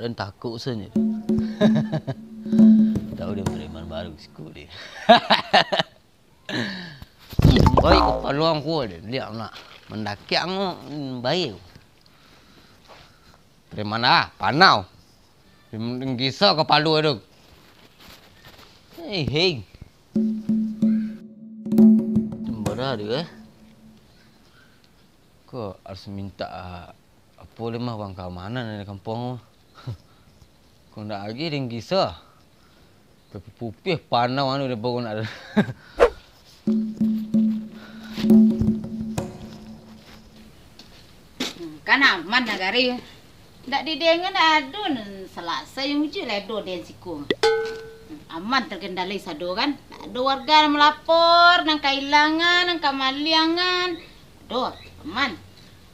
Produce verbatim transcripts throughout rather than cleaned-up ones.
Dan takuk sajo. Tahu dia preman baru siko dia. Baik kapalo angku dia, liak nak mandakek angku, baik. Preman ah, panau. Gisa kapalo tu. Hei, hei. Sembara dia, eh. Ko harus minta, ah, apo lai mah, wang kaamanan di kampuang ko. Ko ndak agi deng gisa. Pupih panau anu di pokok nak. Kan aman nagari. Ndak didengen ado nan salasai, ujuik lah ado den siko. Aman terkendali sado kan. Ndak ado warga nan malapor, nan kailangan, nan kamaliangan. Ado, aman.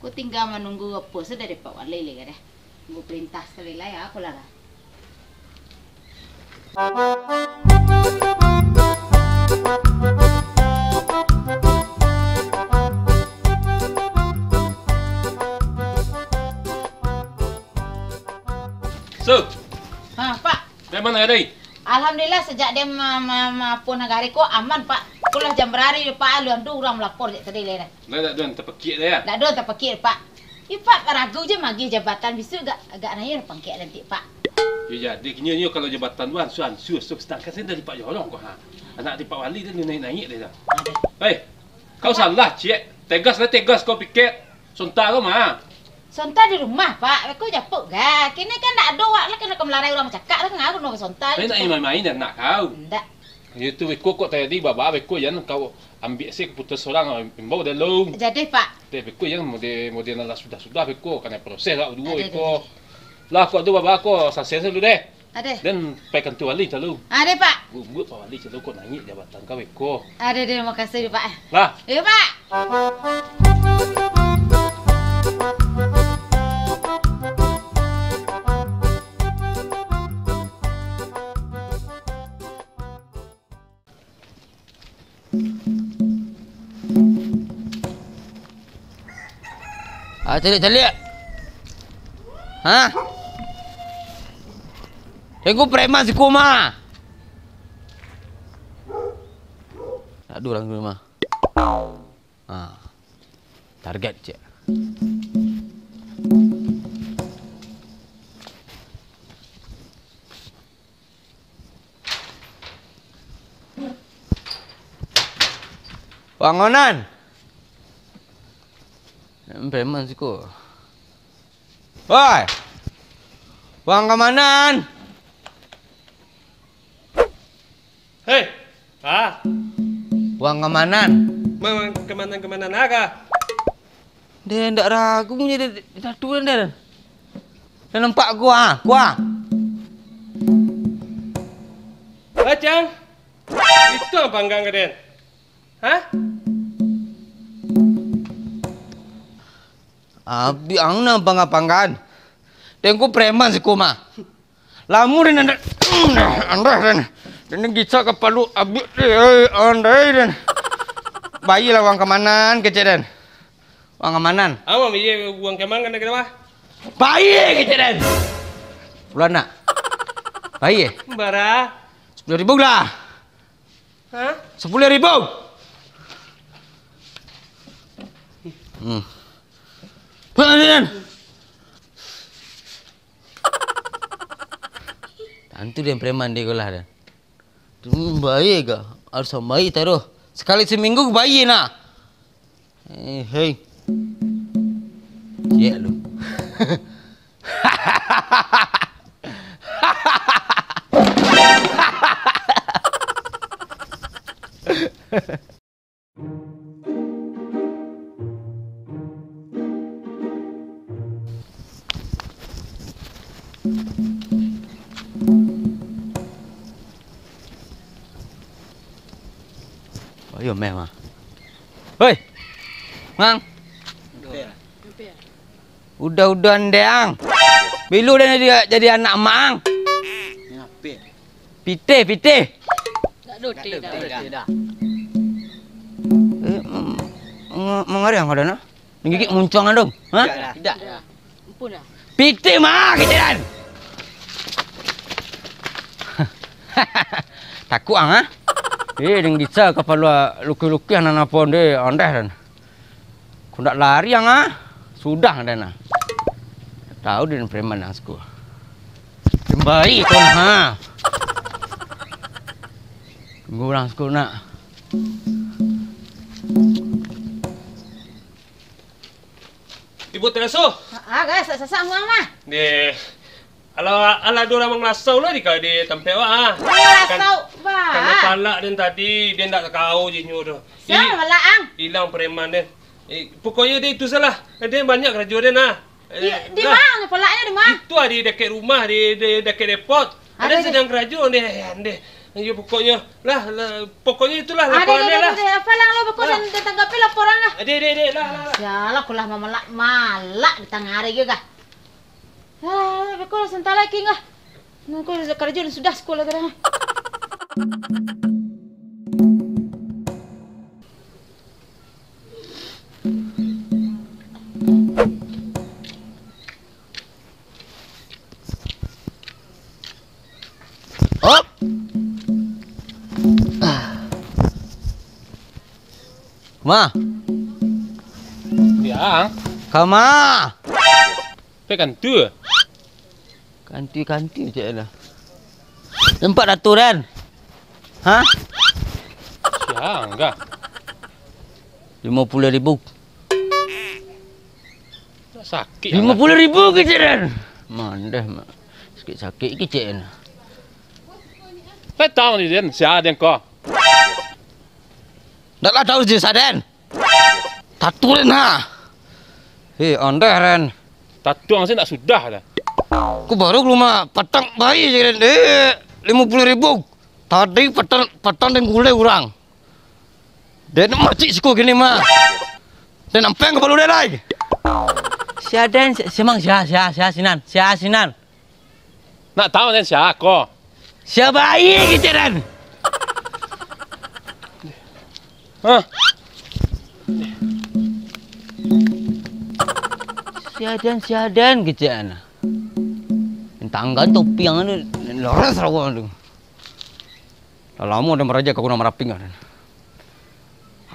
Ko tingga manunggu apo sudah dek Pak Wali lai ka deh. Nunggu perintah sakali lai, apo lah ka. Su, Ha, Pak. Dari mana tadi? Alhamdulillah, sejak dia ma-, ma-, maapo nagari ko aman, Pak. Ko lah jam barari, Pak. Alun ado urang malapor jak tadi lai dah. Lah, dak ado nan tapakik dah, ya? Dak ado tapakik, Pak. Ih, Pak, ragu je magih jabatan, bisuak agak, agak naiak pangkek nanti, Pak. Yo jadi, kinyo nyo kalau jabatan tu ansua-ansua, so, sedangkan saya dari Pak Jorong ko, ha. Anak di Pak Wali tu naiak-naiak deh dah. Hei, kau salah, ciek. Tegas lah, tegas kau pikir. Sonta kau mah. Sonta di rumah, Pak. Beko japuk ga. Kini kan ndak ado wak lah, kena ka malarai urang bacakak lah, ngaruh no sonta. Tapi nak main-main dah nak kau. Ndak. Yo tu beko kok tadi baba beko jan kau ambiak se keputusan sorang, imbau dah lo. Jadi, Pak. Deh beko jan mode, mode nan lah sudah-sudah beko, kanai proses lah duo Ade, beko. Ade. Lah kok tu baba ko saseh dulu deh. Ade. Den pai kantua wali calu. Ade, Pak. Buek-buek Pak Wali calu kok naiak jabatan kau beko. Ade, ade, makasih, Pak. Lah. Yo, Pak. Ah, caliak, caliak. Ha? Tengok preman siko mah. Aduh, urang rumah. Ha. Target, cek. Bangunan. Preman siko. Woi. Wang kamanan. Hei. Ah. Wang kamanan. Mang, kamanan, kamanan aga? Deh, ndak ragu nyo deh, deh, deh, deh, deh. Dah nampak gua, gua. Bacang. Itu ang panggang ka den. Hah? Abi ang nan panggang-panggang. Tengku preman siko mah. Lamun den andai, andai den, den gicak kapalo abih den, andai den. Bayilah wang kamanan kecek den. Wang kamanan. Aman, iya, wang kamanan kena, kena mah. Bayi kecek den. Pulang nak. Bayi. Bara? Sapuluah ribu lah. Hah? Sapuluah ribu. Hmm. Pulang ni den. Tantu den preman di kolah tu. Tu bayi ka? Harus bayi taruh. Sakali saminggu bayi nak. Eh, hei. Ciek lu. Oh, iyo, meh, mah. Hoi! Mang! Udah-udah ndeang. Bilo den jadi, jadi anak mang. Pitih, pitih. Tak ada otak dah. Eh, mm, mm, mangariang kau dah, nak? Gigik muncuang ado. Hah? Tidak. Tidak. Ampun lah. Pitih mah, kecek den. Takuik ang, ha? Eh, deng bisa kapalo lukih-lukih nan apo nde ondeh den. Kok ndak lari ang, ha? Sudah den, ha. Tahu den preman ang siko. Kembali kau, ha. Tunggu urang siko nak. Ibu Tereso. Ah, guys, sasak-sasak ang mah. Deh. Alah, alah ado urang mangalasau lah di, di tampek awak, ah. Mangalasau, Pak. Karano palak den tadi, den ndak tau je nyo tu. Sia nan palak ang? Ilang preman den. Eh, pokoknyo den itu salah. Den banyak karajo den, ah. Eh, di, di lah. Di ma palaknyo, di ma? Itu ah, di dakek rumah, di, di dakek depot. Ado sadang karajo den, eh, den. Iyo, pokoknyo lah, lah, pokoknyo itulah laporan den lah. Apo lah, pokoknyo den tanggapi laporan lah. Deh, deh, deh, lah, lah, lah. Sialah, kok lah mamalak-malak di tangah ari ko kah. Ah, beko lah, santa lai kingah. Nunggu karajo nan sudah siko lah tarang. Op. Ma. Ya. Kama. Pe kantu. Kantu-kantu cek lah. Nampak dah tu, Den? Ha? Siang kah? Lima puluh ribu. Sakik. Lima puluh ribu kecek, Den. Mandah, mak. Sakik-sakik kecek, Den. Petang ni, Den. Sia, Den, ko. Ndak lah tahu je, sa, Den. Tatu, Den, ha. Hei, ondeh, Den. Tatu ang se ndak sudah dah. Ku baru rumah patang bayi je, Den. Dek, lima puluh ribu. Tadi patang, patang den gulai urang. Den macik siko kini mah. Den ampeng kapalo den lai. Sia den, si-, siamang, sia, sia, sia sinan, sia sinan. Nak tahu den sia ko? Sia bayi kecek den. Hah? Sia den, sia den kecek den. Tangga topi ang tu, leres rawa tu. Lah lamo den maraja ka Gunung Marapi ko, den.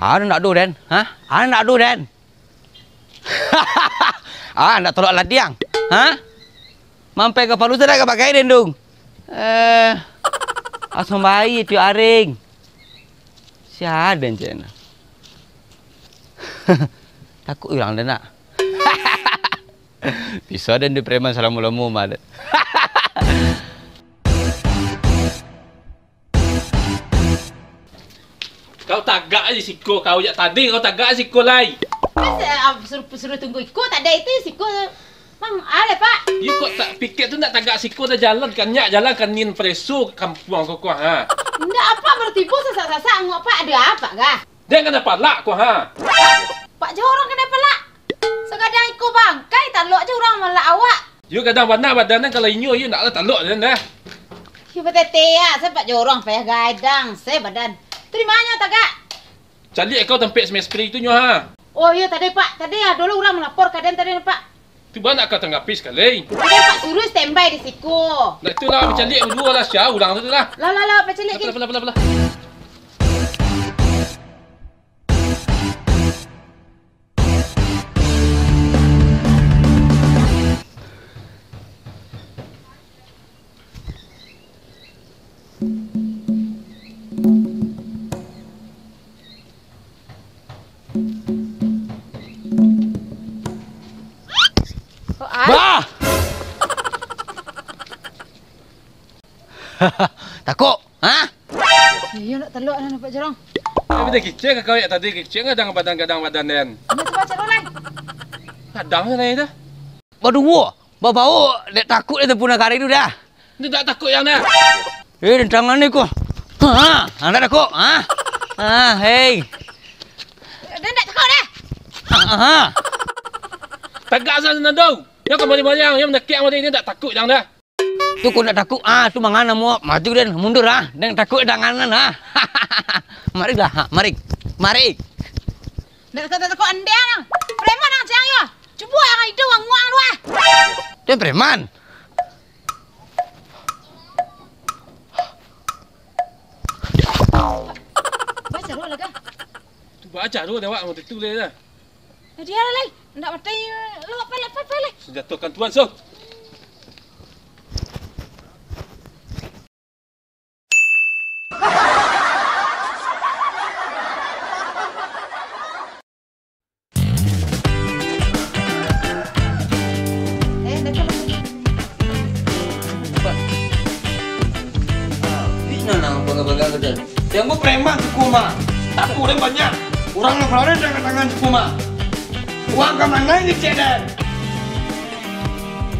Ado ndak ado, den? Hah? Ado ndak ado, den? Ah, ndak tolok ladiang. Hah? Mampek ka Palu, sudah ka bagai, den, dong. Eh, asam bayi tu aring. Sia den cek nah. Takut urang den nak. Bisa den di preman salamo-lamo mah den. Kau tagak aja siko, kau jak tadi kau tagak siko lai. Kan sa-, ah, suruh, suruh tunggu iko, tak ada itu siko. Mang, ada, Pak. Yu kok tak pikir tu nak tagak siko dah jalan, kanyak jalan kanin preso kampuang kau, kau, ha. Ndak apa, baru tibo sasak-sasak angok, Pak. Ada apa, kah? Den kana palak ko, ha? Pak Jorong kana palak. Sagadang iko bangkai talok je urang malak awak. Yo gadang bana badan den, kalau inyo yo ndak lah talok den dah. Yo batete ya, se Pak Jorong payah gadang, se badan. Tarimanyo tagak. Caliak kau tampek spray tu nyo ha. Oh iyo tadi Pak, tadi ado lo urang malapor ka den tadi Pak. Tu bana ka tanggapi sakali. Tadi Pak suruh standby di siko. Ndak itulah, bacaliak baduo lah, sia urang tu lah. Lah, lah, lah, bacaliak. Lah, lah, lah, lah, lah. Oh, ai. Bah! Takok, ha? Iyo, nak talok lah nampak jorong. Tapi dah kicik ka kau yak tadi, kicik gadang badan, gadang badan den. Iyo, cuba cek ulang. Gadang sana itu. Baduo, babao, dek takut itu punah kari tu dah. Ini tak takut yang dah. Eh, den tangan ni ko. Ha, ha, ndak takut, ha? Ha, hei. Den ndak takut dah. Ha, ha. Tagak sana tu. Yang kembali bayang, yang mendekat mati ini tak takut yang dah. Tu kok ndak takut, ah, tu mangan namo, maju den, mundur ah, den takut danganan ah. Marilah, ha, mari, mari. Ndak takut, ndak takut, ande ang. Preman ang ciang yo. Cubo ang iduang nguang lu ah. Den preman. Baca dulu lah, Kak. Tu baca dulu dewak, mau tu leh dah. Jadi lah, lai. Ndak matai. Lo, apa, apa, apa, lai? Senjata kan tuan, so. Eh, datang. Bina nang bangga-bangga kecil. Yang bu preman suku mah. Tapi urang banyak. Urang nang paling tangan-tangan suku mah. Uang ka mana ni, Cik, dan?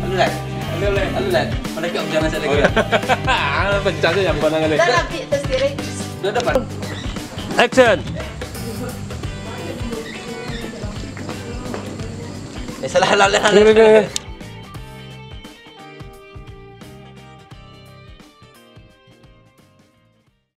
Alu, lai. Alu, lai. Alu, lai. Mana kau jangan sadar. Ah, pecah sajo yang pandangan ni. Dah lah, Cik, terus kiri. Dah dapat. Action. Eh, salah, salah, salah. Ni, ni, ni.